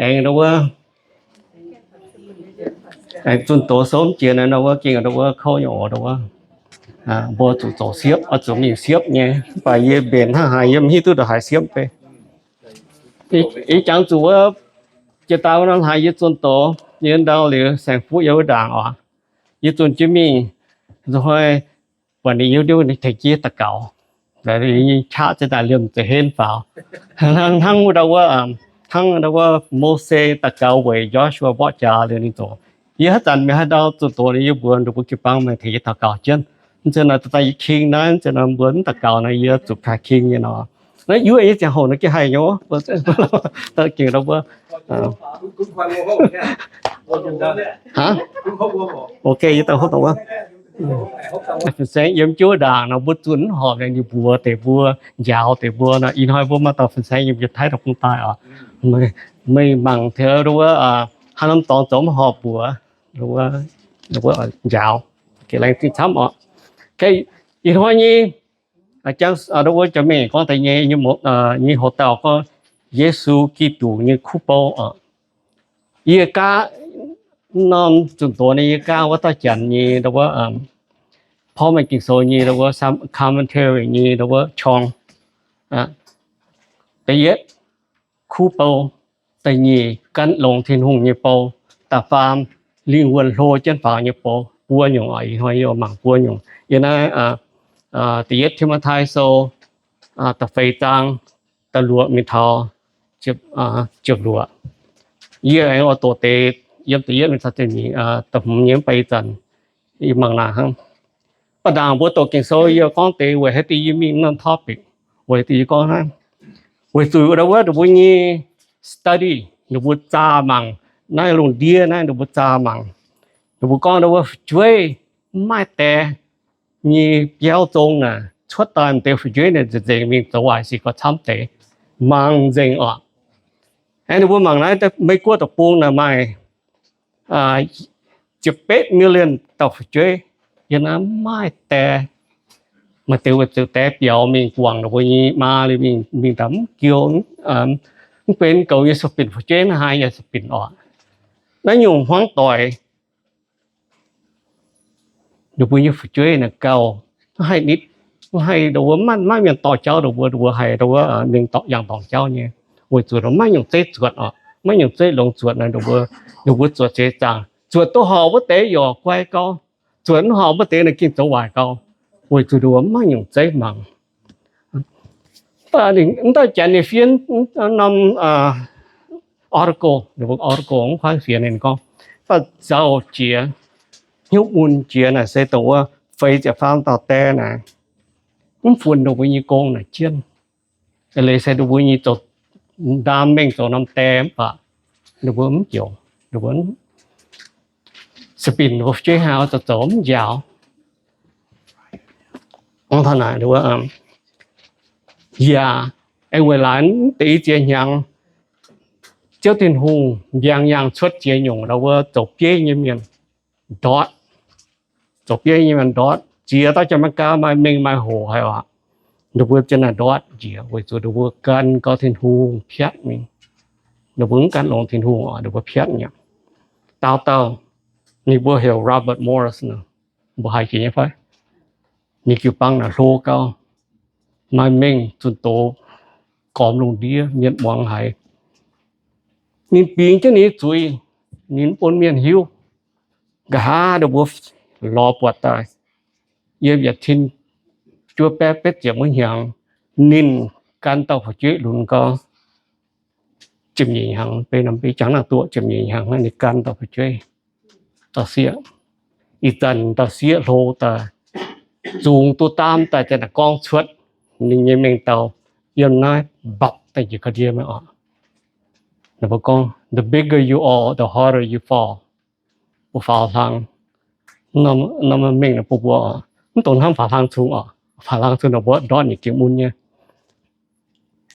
aengx ndau wuov, aengx zunh doz sou mv jiex naaiv ndau wuov, gengh ndau wuov kouv nyei oc ndau wuov. Mbuo zuqc zoux siepv, oix zuqc mingh siepv nyei. Mv baac yie mbenc hnangv haaix yie mv hiuv duqv ndongc haaix siepv fai. Ih jangx zuqc wuov, jiex daaih wuov norm hlaax yie zunh doz, yie ndau liuz saeng-fuqv yiem wuov ndaangc oc. Yie zunh jienv mingh, nzunc hnoi buatc ninh hiuv ndiuv ninh tengx jienv daux gaux. Nyei qaqv za'gengh liemh za'henv faaux. Hnangv wuov ndau wuov, hnangv ndau wuov Mose daux gaux weic Joshua mborqv jaax liuz ninh zoux. Yie haaix zanc mingh haaix ndau zunh doz, yie mbuox ninh mbuo jiu-baang mingh tengx yie daux gaux jienv. Mv zeiz naaiv daaih yie king naaiv, mv zeiz naaiv mbuo mv daux gaux naaiv yie zuqc kaaix king nyei nor. Naaiv yuoqv yie ziangh hoc naaiv gengh haih nyei. Gengh ndau wuov, ok, yie daaih hopv dongh wuov. Fin-saeng yiem jienv wuov ndaangc nor, mbuo zunh mv horpc, ninh mbuox deix mbuo, njaaux deix mbuo nor. Ih hnoi mbuo maaih dauh fin-saeng yiem Janx-Taiv daaih bung daaih oc. Meih mangc taux ndau wuov, haaix norm dorngx zoux mv horpc mbuox, ndau wuov njaaux, laengz zingh camv oc. Ih hnoi nyei, ndau wuov jiex mingh gorngv deix nyei, nyei hoc dauh gorngv Yesu Giduc nyei kuv bou oc. Yie gaav norm zunh doz nyei, yie gaav wuov dauh Janx nyei ndau wuov, Pauv Maaih Ging-Sou nyei ndau wuov, commentary nyei ndau wuov qorng. Da'yietv, kuv bou. Da'nyeic, gan longx Tin-Hungh nyei bou. Da'faam, lingh wuonh hlo jienv faaux nyei bou. Buo nyungc oc, ih hnoi yie mangc buo nyungc. Yie naaiv da'yietv Ti^mo^tai Sou da'feix zaang da'luoqc mingh taux ziepc luoqc. Yie aengx oix doqc deix yiem da'yietv mingh taux da'hmz nyei mv baac ih zanc yie mangc naaic hnangv. Baac ndaangc mbuo doqc Ging-Sou yie gorngv deix weic haaix diuc yie mingh norm topic, weic diuc yie gorngv hnangv. Weic zuqc ndau wuov ninh mbuo nyei study, ninh mbuo zaah mangc naaiv lungh ndiev naaiv, ninh mbuo zaah mangc. Ninh mbuo gorngv ndau wuov fu'jueiv mv maaih die nyei biauv zong naaic, cuotv daaih m'deix fu'jueiv naaic nzengc mingh zoux waaic sic gauh camv deix, mangc nzengc oc. Ninh mbuo mangc naaiv Meiv Guoqv deic-bung naaic maaih ziepc betv million dauh fu'jueiv, yiem naaiv mv maaih die. Maaih deix weic zuqc die biaux mingh guangc ninh mbuo nyei maa liuz mingh daaih mv giou, mv benx goux nyei subinc fu'jueiv, mv haih nyei subinc oc. Naaiv nyungc hmuangv doic, ninh mbuo nyei fu'jueiv naaic gauh mv haih nitv, mv haih ndau wuov, maiv mienh dorh jauv ninh mbuo, ninh mbuo haih ndau wuov mingh dorh yangh dorngc jauv nyei. Weic zuqc maiv nyungc zeiv zuotc oc, maiv nyungc zeiv longx zuotc naaic, ninh mbuo zuotc zeix zaangc, zuotc duqv horpc wuov deix yaac guai gau, zuotc mv horpc wuov deix naaic gengh zoux waaic gau, weic zuqc ninh mbuo maiv nyungc zeiv mangc. Mv dauh Janx ninh fiev norm article, ninh mbuo article mv kuaaiv fienx ninh gorngv, mv baac nzauh jiex, hnyouv mun jiex naaic se dongh wuov feix ziepc faam dauh die naaic, mv funx ninh mbuo nyei gong naaic jienv. Leiz se ninh mbuo nyei zoux ndaam mengh zoux norm die mv baac ninh mbuo mv joux, ninh mbuo subinc ninh mbuo fu'jueiv haaix zoux zoux mv njaaux. Yaac aengx weic laaix deix i ziex hnyangx, Ziouv Tin-Hungh mbiaangx yaangh cuotv ziex nyungc ndau wuov zoux bieiv nyei mienh ndortv. Zoux bieiv nyei mienh ndortv ziex dauh Janx-Meigaa maaih mengh maaih hoc haic oc. Ninh mbuo za'naaic ndortv njiec weic zuqc ninh mbuo gan gau Tin-Hungh piatv mingh. Ninh mbuo mv gan longx Tin-Hungh oc, ninh mbuo piatv mi'aqv. Dauh dauh, ninh mbuo heuc Robert Morris nor, mbuo haiz jiex nyei fai? Ninh jiu-baang naaic hlo gau, maaih mengh zunh doz, gormx lungh ndiev, mienh muangx haic. Ninh bingx jienv ninh nyei zuiz, ninh mv bun mienh hiuv. Nqa'haav ninh mbuo lorz buatc daaih, yiem yietc cin juov baeqv betv ziepc wuov hnyangx, ninh gan dauh fu'jueiv lunx gau, ziepc nyeic hnyangx, beiv norm beiv jangx naaiv duqv ziepc nyeic hnyangx, ninh gan dauh fu'jueiv dauh sieqv. Ih zanc dauh sieqv hlo daaih, zungx duqv daamv daaih, za'naaic gorngv cuotv ninh nyei mengh dauh yiem naaiv mbapc daaih njiec ga'ndiev maiv oc. Ninh mbuo gorngv, the bigger you are, the harder you fall. Mbuo faaux hlang, norm mengh ninh mbuo mbuo oc, mv dungx hnamv faaux hlang cung oc. Faaux hlang cung ninh mbuo ndortv nyei, gengh mun nyei.